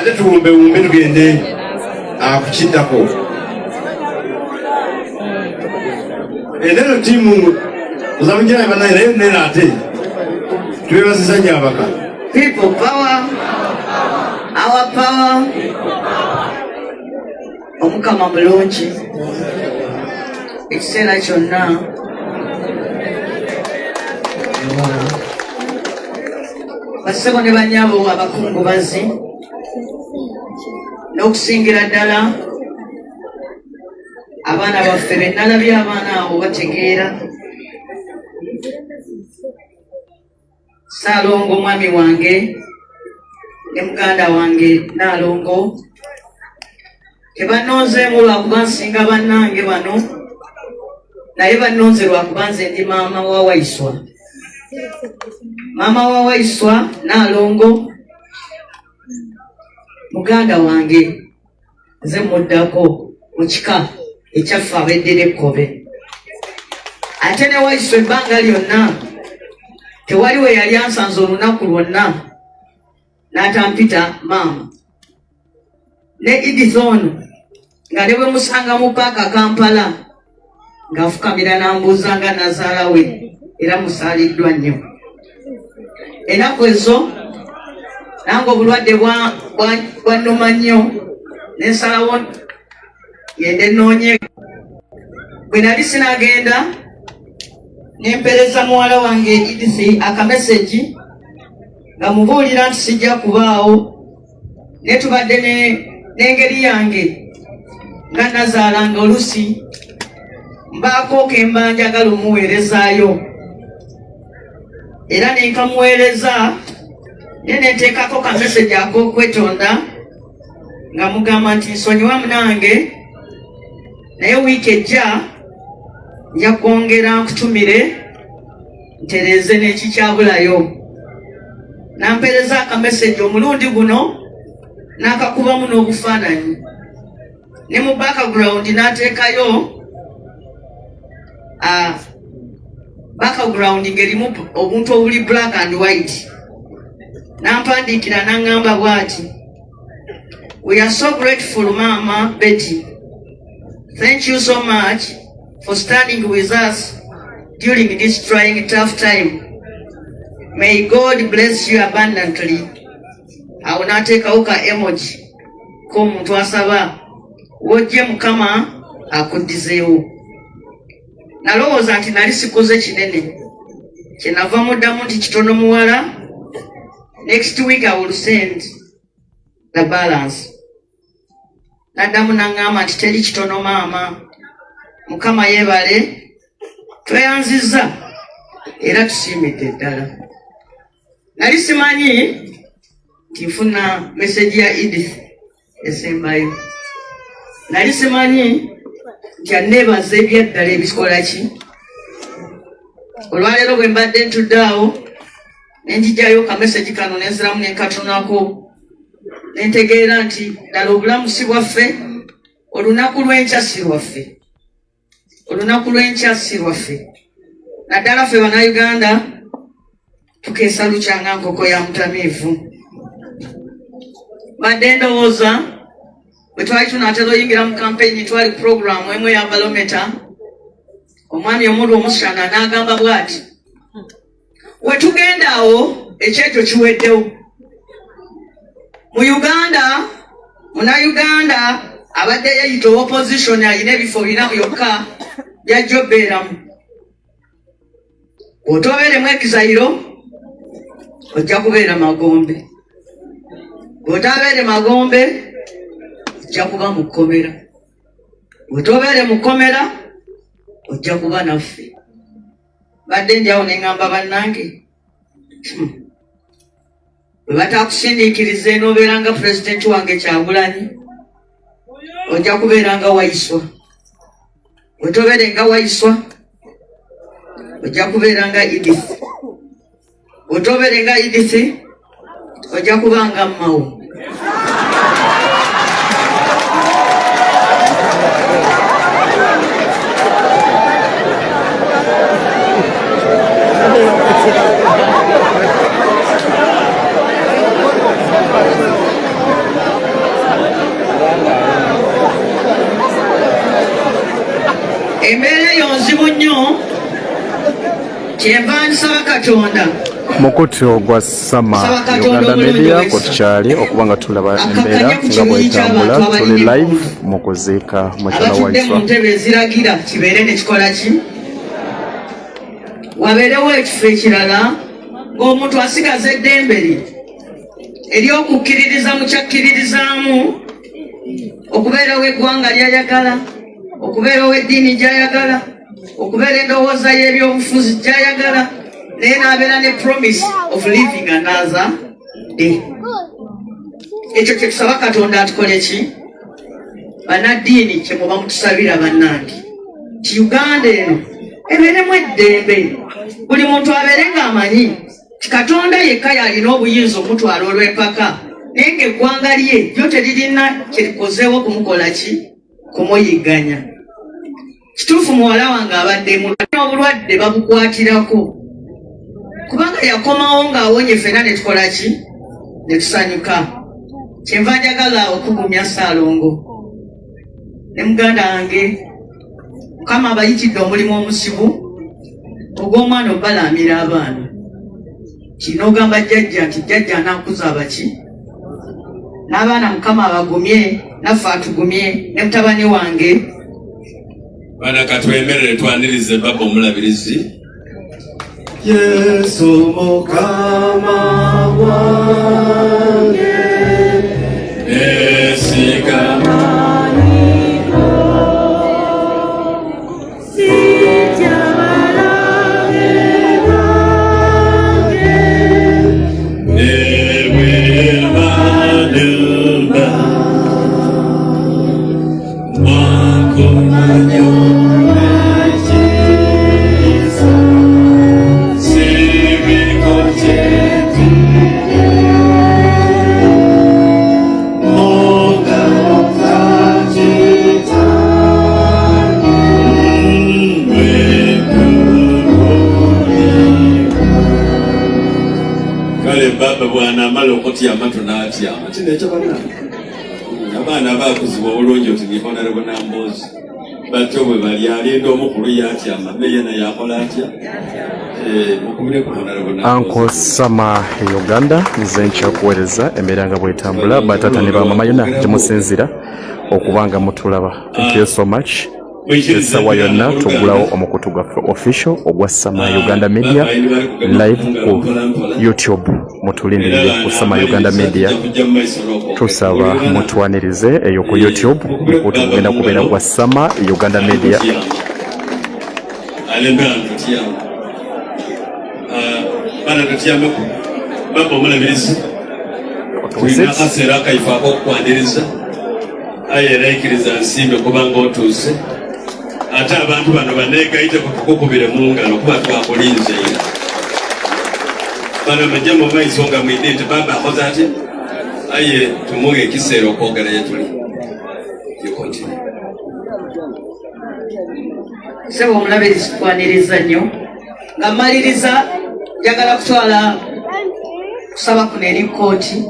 Ate tuwumbewumbe tugende kukiddako. Eneno ttiimu ozamugirayo banaye naye nene ate twebaziza nnyo abaka. People power, our power. Omukama mulungi ekiseera kyonna. Bassebo ne bannyabo abakungubazi, n'okusingira ddala abaana baffe be nalabye, abaana abo bategeera. Ssaalongo mwami wange ne muganda wange Nnaalongo tebannonzeemu lwakuba nsinga bannange bano, naye bannonze lwakuba nze ndi maama wa Waiswa. Maama wa Waiswa Nnaalongo muganda wange, nze muddako mu kika ekyaffe abeddira ekkobe. Ate ne Waiswa ebbanga lyonna tewali we yali ansanze olunaku lwonna n'atampita maama. Ne Edith ono nga ne bwe musanga mu paaka Kampala ng'afukamira n'ambuuza nga nazaala we, era musaaliddwa nnyo. Ennaku ezo nange obulwadde bwannuma nnyo, ne nsalawo ngende nnoonye. Bwe nali sinagenda, ne mpeereza muwala wange Edith akamesegi nga mubuulira nti sijja kubaawo, naye tubadde n'engeri yange nga nazaalanga olusi mbaako ke mba njagala omuweerezaayo, era ne nkamuweereza, naye ne nteekako ka meseji ak'okwetonda nga mugamba nti nsonyiwa munange, naye wiiki ejja nja kwongera nkutumire ntereeze n'ekikyabulayo. Nampeereza akameseji omulundi guno n'akakubamu n'obufaananyi, ne mu background n'ateekayo background ng'erimu obuntu obuli black and white. Nampandiikira n'aŋŋamba bw'ati: "We are so grateful, Mama Betty. Thank you so much for standing with us during this trying tough time. May God bless you abundantly." Awo n'ateekawo ka emoji k'omuntu asaba wojje Mukama akuddizeewo. Nalowooza nti nali sikoze kinene, kyenava muddamu nti kitono muwala, next week I will send the balance. Naddamu n'aŋŋamba nti teri kitono maama, Mukama yeebale, tweyanzizza era tusiimidde ddala. Nali simanyi nti nfuna meseji ya Edith esembayo. Nali simanyi nti aneebaza ebyaddala ebikola ki. Olwaleero bwe mbadde ntudde awo ne njijjayo kameseji kano ne nziramu ne nkatunako, ne ntegeera nti ddala obulamu si bwaffe, olunaku lw'enkya si lwaffe, olunaku lw'enkya si lwaffe, naddala ffe Bannayuganda tukeesa lukya nga nkoko ya mutamiivu. Badde ndowooza bwe twali tunaatera oyingira mu kampeyini, twali puroguramu emu eya balometa, omwami omulu omusana n'agamba bw'ati: we tugenda awo ekyekyo kiweddewo mu Uganda. Munnayuganda abadde yeyita opposition alina ebifo bina byokka byajja obeeramu: bw'otobeeremu exile ojja kubeera magombe, bw'otabeere magombe ojja kuba mu kkomera, bw'otobeere mu kkomera ojja kuba naffe. Badde ndi awo ne ŋŋamba bannange, bwe batakusindiikiriza enoobeera nga pulezidenti wange Kyagulanyi, ojja kubeera nga Waiswa, bwetobeere nga Waiswa ojja kubeera nga Edith, bwetobeere nga Edith ojja kuba nga Mmawo. Kyenva nsaba Katonda Mukutu gwa Sama Uganda Media kwetukyali okuba nga tulaba embeera nga bwetambula. Tuli live mu kuziika mukyala abatudde mu Waiswa. ntebe eziragira kibeere ne kikola ki, wabeerewo ekifo ekirala ng'omuntu asigaza eddembe lye ery'okukkiririza mu kyakkiririzaamu, okubeerawo eggwanga ly'ayagala, okubeerawo eddiini gy'ayagala, okubeera endowooza y'ebyobufuzi gy'ayagala, naye n'abeera ne promise of living another day. Ekyo kye tusaba Katonda atukole ki. Bannaddiini, kyemuba mutusabira bannange, ti Uganda eno ebeeremu eddembe, buli muntu abeere ng'amanyi ti Katonda yekka yalina obuyinza omutwala olw'empaka, naye ng'eggwanga lye lyo teririna kyerikozeewo kumukola ki, kumuyigganya. Kituufu, muwala wange abadde obulwadde babukwatirako, kubanga yakomawo ng'awonye, ffenna ne tukola ki, ne tusanyuka. Kyenva njagala okugumya Ssaalongo ne muganda wange. Mukama abayitidde omulimu omuzibu ogw'omwana obalaamira abaana. Kino ogamba jjajja nti jjajja anaakuza abaki n'abaana. Mukama abagumye, naffe atugumye, ne mutabani wange. Bana, katwemerere twanirize baba omulabirizi. Yesu Mukama wange, nesiga. Kale baba bw'anaamala okutyama, tunaatyama. Kino ekyo bannange, abaana baakuzibwa obulungi oti ni Honorable Namboozi batyo bwe bali, alinda omukulu yatyama, naye naye akola atya? Mukubire ku Honorable Namboozi. Uncle Sama Uganda, nze nkyakuweereza embeera nga bwetambula. Bataata ne bamama yonna gyemusinzira okuba nga mutulaba, thank you so much. Essaawa yonna tugulawo omukutu gwaffe official ogwa Sama Uganda Media live ku YouTube. Mutulindirire ku Sama Uganda Media. Tusaba mutwanirize eyo ku YouTube. Mukutu gugenda kubeera gwa Sama Uganda Media. Alembera tutyama, bana tutyameko. Baba omulabirizi, tulina akaseera akaife ak'okukwaniriza, aye era ikiriza nsimbe kubanga otuuse, ate abantu bano baneegayite kutukukubire mu ngalo kuba twakulinze era. Bano mujje mu maiso nga mwidde nti baba akoze atya, aye tumuwe ekiseera okwogera ye tuli. You continue. Ssebo omulabirizi, tukwaniriza nnyo. Nga mmaliriza, njagala kutwala kusaba kuno eri kkooti.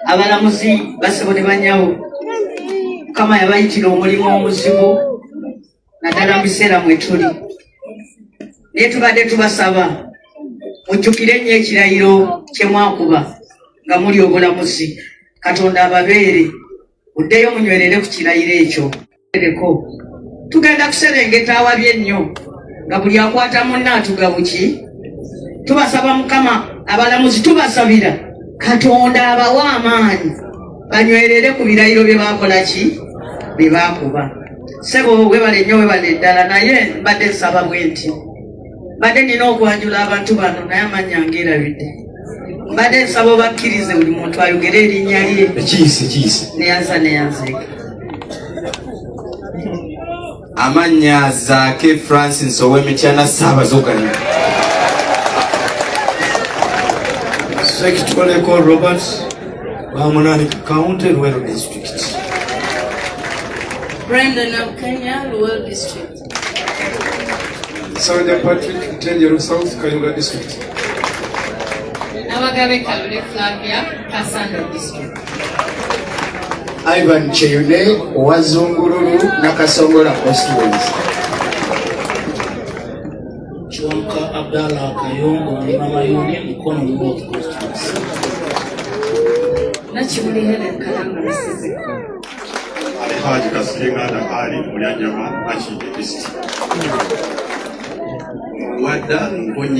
Abalamuzi, basebo ne bannyabo, Mukama yabayitira omulimu omuzibu, naddala mu biseera mwe tuli, naye tubadde tubasaba mujjukire nnyo ekirayiro kye mwakuba nga muli obulamuzi. Katonda ababeere, muddeyo munywerere ku kirayiro ekyo. Ereko tugenda kuserengeta awabi ennyo nga buli akwata munne atuga buki. Tubasaba Mukama, abalamuzi tubasabira Katonda abawe amaanyi banywerere ku birayiro bye bakola ki, bye bakuba. Sebo, webale nnyo, webale ddala. Naye mbadde nsaba bwe nti, mbadde nina okwanjula abantu bano, naye amannya ngeerabidde. Mbadde nsaba obakkirize buli muntu ayogere erinnya lye. Ekiyise kiyise. Neyanza, neyanzeeka. Amannya Zaake Francis ow'Emityana, Ssaabazoganya. Sekitoleko Robert, Bamunaanika County, Luwero District. Brenda Nabukenya, Luwero District. Sanja Patrick, Ntenjeru South, Kayunga District. Nabagabe Kalule Flavia, Kassanda District. Ivan Kyeyune owa Zungululu, Nakasongola constituency. Kiwanuka. Abdallah Kayongo Mulimamayuni, Mukono North Constituency. Nakimuli Helen Kalanga Misizi. Alhaji Kasirye Ali Mulyanjama, Makindye District. Wadda Nkonyi.